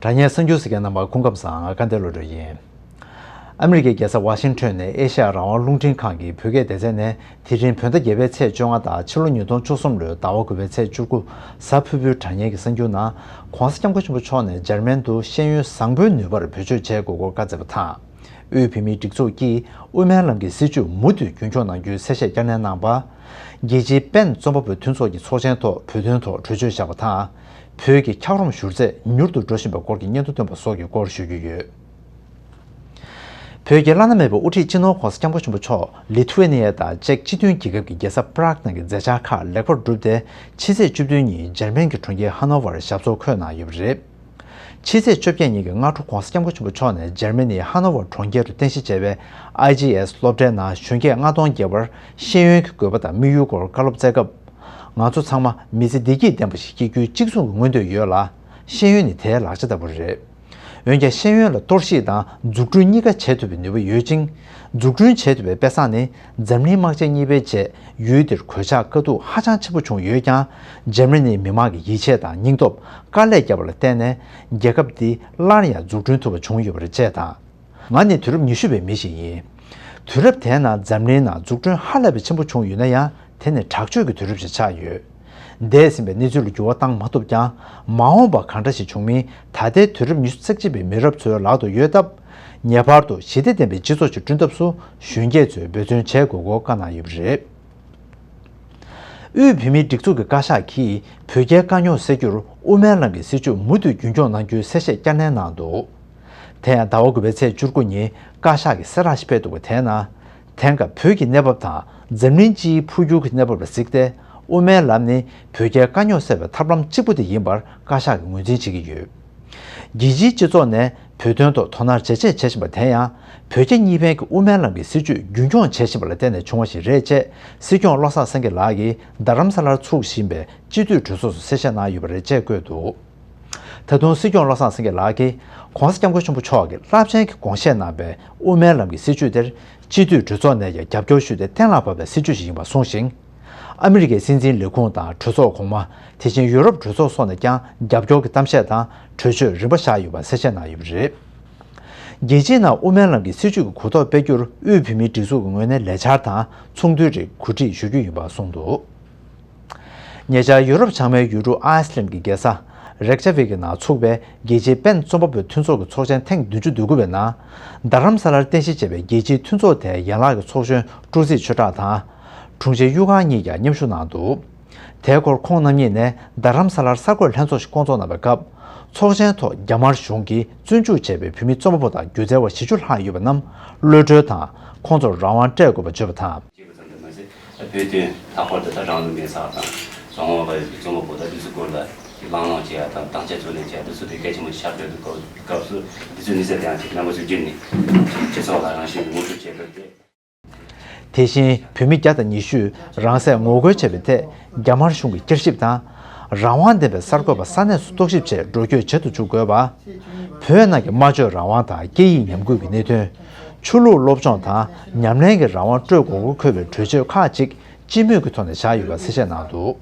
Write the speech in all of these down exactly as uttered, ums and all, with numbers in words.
དྲ་བརྙན་གསར་འགྱུར་གཟིགས་མཁན་རྣམ་པ་སྐུ་ཁམས་བཟང་། ང་སྐལ་ལྡན་བློ་གྲོས་ཡིན། ཨ་མི་རི་ཀའི་རྒྱལ་ས་ཝ་ཤིང་ཊོན་ནས་ཨེ་ཤ་ཡ་རང་དབང་རླུང་འཕྲིན་ཁང་གི་བོད་སྐད་སྡེ་ཚན་ནས་དེ་རིང་བོད་ཟླ་བརྒྱད་པའི་ཚེས་བཅོ་ལྔ་དང་ཕྱི་ལོ་ཉིས་སྟོང་བཅུ་གསུམ་ལོའི་ཟླ་བ་དགུ་པའི་ཚེས་བཅུ་དགུ་གཟའ་ཕུར་བུའི་དྲ་བརྙན་གྱི་གསར་འགྱུར་ནང་། ྋགོང་ས་ྋསྐྱབས་མགོན་ཆེན་པོ་མཆོག་ནས་འཇར་མན་དུ་ཤེས་ཡོན་བཟང་པོའི་ནུས་པར་བེད་སྤྱོད་བྱེད་དགོས་སྐོར་བཀའ་སྩལ་བ་དང་། དབུས་བོད་མིའི་སྒྲིག་འཛུགས་ཀྱིས་དབུ་མའི་ལམ་གྱི་སྲིད་བྱུས་མུ་མཐུད་རྒྱུན་འཁྱོངས་གནང་རྒྱུའི་གསལ་བཤད་བསྐྱར་ནན་གནང་བ། རྒྱལ་སྤྱིའི་པེན་རྩོམ་པ་པོའི་མཐུན་ཚོགས་ཀྱི་ཚོགས་ཆེན་ཐོག་བོད་དོན་ཐོག་གྲོས་ཆོད་བཞག་པ་དང་། བོད་ཀྱི་འཁྱགས་རོམ་བཞུར་རྫས་མྱུར་དུ་འགྲོ་བཞིན་པའི་སྐོར་གྱི་སྙན་ཐོ་བཏོན་པ་སོགས་ཀྱི་སྐོར་ཞུ་རྒྱུ་ཡོད། བོད་ཀྱི་བླ་ན་མེད་པའི་དབུ་ཁྲིད་སྤྱི་ནོར་ྋགོང་ས་ྋསྐྱབས་མགོན་ཆེན་པོ་མཆོག་ལི་ཐུ་ཝེ་ནི་ཡ་དང་ཅེཀ་སྤྱི་མཐུན་རྒྱལ་ཁབ་ཀྱི་རྒྱལ་ས་པ་རག་ནང་གི་མཛད་འཆར་ཁག་ལེགས་པར་གྲུབ་སྟེ། ཕྱི་ཚེས་བཅུ་བདུན་ཉིན་འཇར་མན་གྱི་གྲོང་ཁྱེར་ཧ་ནོ་ཝར་ཞབས་སོར་འཁོད་གནང་ཡོད་པ་རེད། ཕྱི་ཚེས་བཅོ་བརྒྱད་ཉིན་གྱི་སྔ་དྲོ་ྋགོང་ས་ྋསྐྱབས་མགོན་ཆེན་པོ་མཆོག་ནས་འཇར་མ་ནིའི་ཧ་ནོ་ཝར་གྲོང་ཁྱེར་དུ་རྟེན་གཞི་བྱས་པའི་ཨའི་ཇི་ཨེས་སློབ་གྲྭའི་ནང་གཞོན་སྐྱེས་ལྔ་སྟོང་བརྒལ་བར་ཤེས་ཡོན་གྱི་དགོས་པ་དང་དམིགས་ཡུལ་སྐོར་བཀའ་སློབ་སྩལ་སྐབས། ང་ཚོ་ཚང་མ་མི་ཚེ་བདེ་སྐྱིད་ལྡན་པ་ཞིག་སྐྱེལ་རྒྱུའི་གཅིག་མཚུངས་ཀྱི་མངོན་འདོད་ཡོད་ལ། ཤེས་ཡོན་ནི་དེའི་ལག་ཆ་ལྟ་བུ་རེད། འོན་ཀྱང་ཤེས་ཡོན་ལ་གཏོར་བཤིག་དང་འཛུགས་སྐྲུན་གཉིས་ཀ་བྱེད་ཐུབ་པའི་ནུས་པ་ཡོད་ཅིང་། འཛུགས་སྐྲུན་བྱེད་ཐུབ་པའི་དཔེ་བཟང་ནི་འཛམ་གླིང་དམག་ཆེན་གཉིས་པའི་རྗེས་ཡུལ་འདིར་གོད་ཆག་དཀའ་སྡུག་ཧ་ཅང་ཆེན་པོ་བྱུང་ཡོད་ཀྱང་། འཇར་མ་ནིའི་མི་དམངས་ཀྱི་ཡིད་ཆེས་དང་སྙིང་སྟོབས། དཀའ་ལས་བརྒྱབ་པ་ལ་བརྟེན་ནས་རྒྱལ་ཁབ་འདི་སླར་ཡང་འཛུགས་སྐྲུན་ཐུབ་པ་བྱུང་ཡོད་པ་རེད་ཅེས་དང་། ང་ནི་དུས་རབས་ཉི་ཤུ་པའི་མི་ཞིག་ཡིན། དུས་རབས་དེའི་ནང་འཛམ་གླིང་ནང་འཛུགས་སྐྲུན་ཧ་ལས་པའི་ཆེན་པོ་བྱུང་ཡོད་ན་ཡང་། དེ་ནི་དྲག་སྤྱོད་ཀྱི་དུས་རབས་ཤིག་ཆགས་ཡོད། འདས་ཟིན་པའི་གནས་ཚུལ་ལ་འགྱུར་བ་བཏང་མ་ཐུབ་ཀྱང་། མ་འོངས་པར་གང་འདྲ་ཞིག་འབྱུང་མིན་ད་ལྟའི་དུས་རབས་ཉི་ཤུ་རྩ་གཅིག་པའི་མི་རབས་ཚོའི་ལག་ཏུ་ཡོད་སྟབས། ངེས་པར་དུ་ཞི་བདེ་ལྡན་པའི་སྤྱི་ཚོགས་ཤིག་བསྐྲུན་ཐབས་སུ་གཞོན་སྐྱེས་ཚོས་འབད་བརྩོན་བྱེད་དགོས་སྐོར་བཀའ་གནང་ཡོད་པ་རེད། དབུས་བོད་མིའི་སྒྲིག་འཛུགས་ཀྱི་བཀའ་ཤག་གིས་བོད་རྒྱའི་དཀའ་རྙོག་སེལ་རྒྱུར་དབུ་མའི་ལམ་གྱི་སྲིད་བྱུས་མུ་མཐུད་རྒྱུན་འཁྱོངས་གནང་རྒྱུའི་གསལ་བཤད་བསྐྱར་ནན་གནང་འདུག་དེ་ཡང་ཟླ་བ་དགུ་པའི་ཚེས་བཅུ་དགུ་ཉིན་བཀའ་ཤག་གི་གསལ་བསྒྲགས་ཤིག་སྤེལ་འདུག་པ། དེའི་ནང་། དེང་སྐབས་བོད་ཀྱི་གནས་བབ་དང་འཛམ་གླིང་སྤྱིའི་འཕོ་འགྱུར་གྱི་གནས་བབ་ལ་གཟིགས་ཏེ། དབུ་མའི་ལམ་ནི་བོད་རྒྱའི་དཀའ་རྙོག་སེལ་བའི་ཐབས་ལམ་གཅིག་པུ་དེ་ཡིན་པར་བཀའ་ཤག་གིས་ངོས་འཛིན་བྱེད་ཀྱི་ཡོད། རྒྱལ་སྤྱིའི་སྤྱི་ཚོགས་ནས་བོད་དོན་ཐོག་དོ་སྣང་ཇེ་ཆེར་བྱེད་བཞིན་པ་དེ་ཡང་། བོད་རྒྱ་གཉིས་ཕན་གྱི་དབུ་མའི་ལམ་གྱི་སྲིད་བྱུས་རྒྱུན་འཁྱོངས་བྱེད་བཞིན་པ་ལ་བརྟེན་ནས་བྱུང་བ་ཞིག་རེད་ཅེས་སྲིད་སྐྱོང་བློ་བཟང་སེང་གེ་ལགས་ཀྱིས་རྡ་རམ་ས་ལར་ཚུགས་བཞིན་པའི་སྤྱི་འཐུས་གྲོས་ཚོགས་སུ་གསལ་བཤད་གནང་ཡོད་པ་རེད་ཅེས་བཀོད་འདུག་ད་དུང་སྲིད་སྐྱོང་བློ་བཟང་སེང་གེ་ལགས་ཀྱིས་ྋགོང་ས་ྋསྐྱབས་མགོན་ཆེན་པོ་མཆོག་གིས་རླབས་ཆེན་གྱི་དགོངས་བཞེས་གནང་བའི་དབུ་མའི་ལམ་གྱི་སྲིད་བྱུས་དེར། སྤྱི་འཐུས་གྲོས་ཚོགས་ནས་ཀྱང་རྒྱབ་སྐྱོར་ཞུས་ཏེ་གཏན་ལ་ཕབ་པའི་སྲིད་བྱུས་ཤིག་ཡིན་པ་གསུངས་ཤིང་། ཨ་མི་རི་ཀའི་སྲིད་འཛིན་ལས་ཁུངས་དང་གྲོས་ཚོགས་གོང་མ། དེ་བཞིན་ཡུ་རོབ་གྲོས་ཚོགས་སོགས་ནས་ཀྱང་རྒྱབ་སྐྱོར་གྱི་གཏམ་བཤད་དང་གྲོས་ཆོད་རིམ་པ་བཞག་ཡོད་པ་གསལ་བཤད་གནང་ཡོད་པ་རེད། རྒྱལ་སྤྱིའི་ནང་དབུ་མའི་ལམ་གྱི་སྲིད་བྱུས་ཀྱི་གོ་རྟོགས་སྤེལ་རྒྱུར་དབུས་བོད་མིའི་སྒྲིག་འཛུགས་ཀྱི་ངོས་ནས་ལས་འཆར་དང་ཚོགས་འདུའི་རིགས་གོ་སྒྲིག་ཞུ་རྒྱུ་ཡིན་པ་གསུངས་འདུག་ཉེ་ཆར་ཡུ་རོབ་བྱང་མའི་ཡུལ་གྲུ་ཨའི་སི་ལན་གྱི་རྒྱལ་ས་རེག་ཇ་ཝིག་གི་ནང་ཚུགས་པའི་རྒྱལ་སྤྱིའི་པེན་རྩོམ་པ་པོའི་མཐུན་ཚོགས་ཀྱི་ཚོགས་ཆེན་ཐེངས་བདུན་ཅུ་དོན་དགུ་པའི་ནང་། རྡ་རམ་ས་ལར་རྟེན་གཞི་བྱས་པའི་རྒྱལ་སྤྱིའི་མཐུན་ཚོགས་དེའི་ཡན་ལག་གི་ཚོགས་གཞོན་ཀྲུའུ་ཙི་ཆོས་གྲགས་དང་། དྲུང་ཆེ་གཡུ་དཀར་གཉིས་ཀྱང་མཉམ་ཞུགས་གནང་འདུག་དེའི་སྐོར་ཁོང་རྣམ་གཉིས་ནས་རྡ་རམ་ས་ལར་གསར་འགོད་ལྷན་ཚོགས་ཤིག་བསྐོང་ཚོགས་གནང་བའི་སྐབས། ཚོགས་ཆེན་ཐོག་རྒྱ་དམར་གཞུང་གིས་བཙོན་འཇུག་བྱས་པའི་བོད་མི་རྩོམ་པ་པོ་དང་སྒྱུ་རྩལ་བ་བཞི་བཅུ་ལྷག་ཡོད་པ་རྣམས་གློད་གྲོལ་དང་ཁོང་ཚོར་རང་དབང་སྤྲད་དགོས་པ་བརྗོད་པ་དང་། ཅེས་པ་ཙམ་དུ་མ་ཟད། བོད་དོན་ལྷག་པར་དུ་ད་རང་ལུས་མེར་སྲེག་དང་། རང་དབང་བ་ཡོད་པའི་རྩོམ་པ་པོ་དང་འདི་ཚོའི་སྐོར་ལ་གླེང་སློང་བྱེད་ཡ་དང་དམ་བཅའ་བརྩོན་ལེན་བྱེད་ཡ་འདི་ཚོ་དེ་གལ་ཆེན་པོ་ཆགས་ཡོད་པའི་སྐབས་སུ་འདི་ཚོའི་གནས་ཚད་དེའང་ཅིག་རྣམ་པ་ཚོས་བརྒྱུད་ནས་སྤྱི་ཚོགས་ལ་རང་བཞིན་གྱི་ངོ་སྤྲོད་བྱེད་དགོས་ཏེ། དེ་བཞིན་བོད་མི་བརྒྱ་དང་ཉི་ཤུས་རང་སྲེག་ངོ་རྒོལ་བྱས་པའི་ཐད་རྒྱ་དམར་གཞུང་གིས་བསྐྱར་ཞིབ་དང་། རང་དབང་ལྡན་པའི་གསར་འགོད་པ་ས་གནས་སུ་རྟོག་ཞིབ་ཆེད་འགྲོ་སྐྱོད་བྱེད་དུ་འཇུག་དགོས་པ། བོད་ནང་གི་སྨྲ་བརྗོད་རང་དབང་དང་སྐད་ཡིག་ཉམས་རྒུད་ཀྱི་གནད་དོན། ཆོས་ལུགས་སློབ་སྦྱོང་དང་ཉམས་ལེན་གྱི་རང་དབང་སྤྲོད་དགོས་སྐོར་འཁོད་པའི་གྲོས་ཆོད་ཁག་ཅིག་སྤྱི་མོས་ཀྱི་ཐོག་ནས་བཞག་ཡོད་པ་གསལ་བཤད་གནང་འདུག་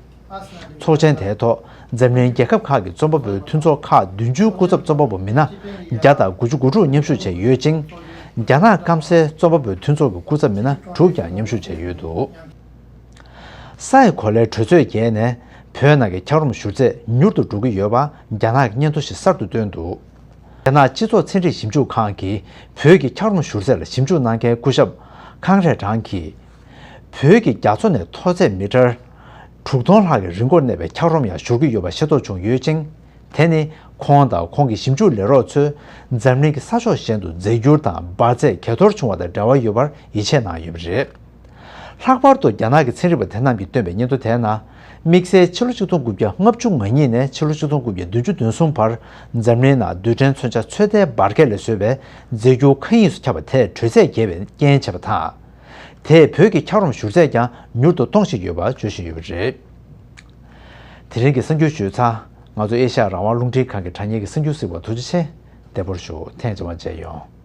ཚོགས་ཆེན་དེའི་ཐོག་འཛམ་གླིང་རྒྱལ་ཁབ་ཁག་གི་རྩོམ་པ་པོའི་མཐུན་ཚོགས་ཁག་བདུན་ཅུའི་སྐུ་ཚབ་རྩོམ་པ་པོ་མི་སྣ་བརྒྱ་དང་དགུ་བཅུ་གོ་དྲུག་མཉམ་ཞུགས་བྱས་ཡོད་ཅིང་། རྒྱ་ནག་སྐམ་སའི་རྩོམ་པ་པོའི་མཐུན་ཚོགས་ཀྱི་སྐུ་ཚབ་མི་སྣ་དྲུག་ཀྱང་མཉམ་ཞུགས་བྱས་ཡོད་འདུག་ས་ཡི་གོ་ལའི་དྲོད་ཚོད་རྒྱས་ནས་བོད་ནང་གི་འཁྱགས་རོམ་བཞུར་ཚད་མྱུར་དུ་འགྲོ་གི་ཡོད་པ་རྒྱ་ནག་གི་སྙན་ཐོ་ཞིག་གསར་དུ་བཏོན་འདུག་རྒྱ་ནག་སྤྱི་ཚོགས་ཚན་རིག་ཞིབ་འཇུག་ཁང་གིས་བོད་ཀྱི་འཁྱགས་རོམ་བཞུར་ཚད་ལ་ཞིབ་འཇུག་གནང་མཁན་སྐུ་ཞབས་ཁང་རས་ཀྲང་གིས། བོད་ཀྱི་རྒྱ་མཚོ་ནས་མཐོ་ཚད་མི་ཊར་དྲུག་སྟོང་ལྷག་གི་རི་མགོར་གནས་པའི་འཁྱགས་རོམ་ཡང་བཞུར་གྱི་ཡོད་པ་ཤེས་རྟོགས་བྱུང་ཡོད་ཅིང་། དེ་ནི་ཁོང་དང་ཁོང་གི་ཞིབ་འཇུག་ལས་རོགས་ཚོས་འཛམ་གླིང་གི་ས་ཕྱོགས་གཞན་དུ་རྫས་འགྱུར་དང་འབར་རྫས་གས་གཏོར་བྱུང་བ་དང་འབྲེལ་བ་ཡོད་པར་ཡིད་ཆེས་གནང་ཡོད་པ་རེད། ལྷག་པར་དུ་རྒྱ་ནག་གི་ཚན་རིག་པ་དེ་རྣམས་ཀྱིས་བཏོན་པའི་སྙན་ཐོ་དེའི་ནང་། དམིགས་བསལ་ཕྱི་ལོ་ཆིག་སྟོང་དགུ་བརྒྱ་ལྔ་བཅུ་ང་གཉིས་ནས་ཕྱི་ལོ་ཆིག་སྟོང་དགུ་བརྒྱ་བདུན་ཅུ་དོན་གསུམ་བར་འཛམ་གླིང་ནང་རྡུལ་ཕྲན་མཚོན་ཆ་ཚོད་ལྟའི་འབར་གས་ལས་བཟོས་པའི་རྫས་འགྱུར་མཁའ་དབྱིངས་སུ་ཁྱབ་པ་དེས་དྲོད་ཚད་རྒྱས་པའི་རྐྱེན་བྱས་པ་དང་། དེས་བོད་ཀྱི་འཁྱགས་རོམ་བཞུར་ཚད་ཀྱང་མྱུར་དུ་གཏོང་བཞིན་ཡོད་པ་བརྗོད་བཞིན་ཡོད་པ་རེད། དེ་རིང་གི་གསར་འགྱུར་ཞུས་ཚར། ང་ཚོ་ཨེ་ཤ་ཡ་རང་དབང་རླུང་འཕྲིན་ཁང་གི་དྲ་བརྙན་གྱི་གསར་འགྱུར་གཟིགས་པར་ཐུགས་རྗེ་ཆེ། བདེ་པོར་བཞུགས། ཐེངས་རྗེས་མ་མཇལ་ཡོང་།